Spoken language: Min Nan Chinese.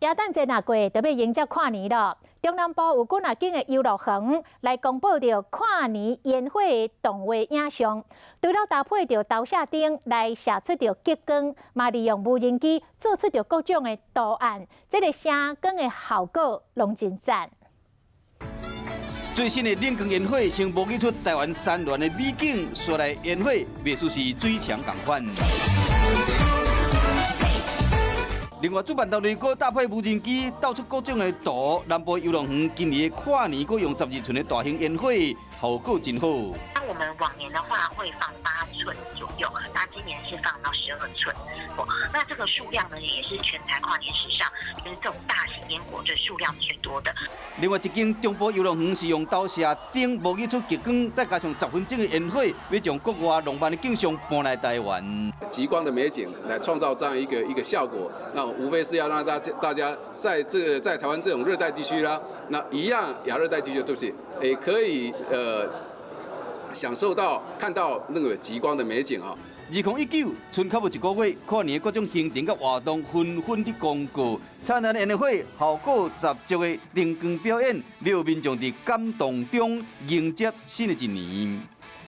耶誕節若過，就欲迎接跨年囉。中南部有幾若間的遊樂園來公布著跨年煙火的動畫影像，除了搭配著投射燈來射出著極光，嘛利用無人機做出著各種的圖案，這个聲光的效果攏真讚。最新的冷光煙火，先模擬出台灣山巒的美景，紲來煙火袂輸是水牆仝款。另外，主辦單位閣搭配無人機，鬥出各種的圖。南部遊樂園今年的跨年閣用12寸的大型煙火，效果真好。那我們往年的話會放8寸左右，那今年是放到12寸。那這個數量呢，也是全台跨年史上，就是這種大型煙火的數量最多的。另外一間中部遊樂園是用投射燈模擬出極光，再加上10分鐘的煙火，欲將國外浪漫的景象搬來台灣。極光的美景來創造這樣一個效果，那無非是要讓大家在這個在台灣這種熱帶地區啦，那一樣亞熱帶地區，對不起，也可以享受到看到那個極光的美景啊。2019，賰較無一個月，跨年各種行程佮活動紛紛佇公告，燦爛的煙火，效果十足的燈光表演，讓民眾佇感動中迎接新的一年。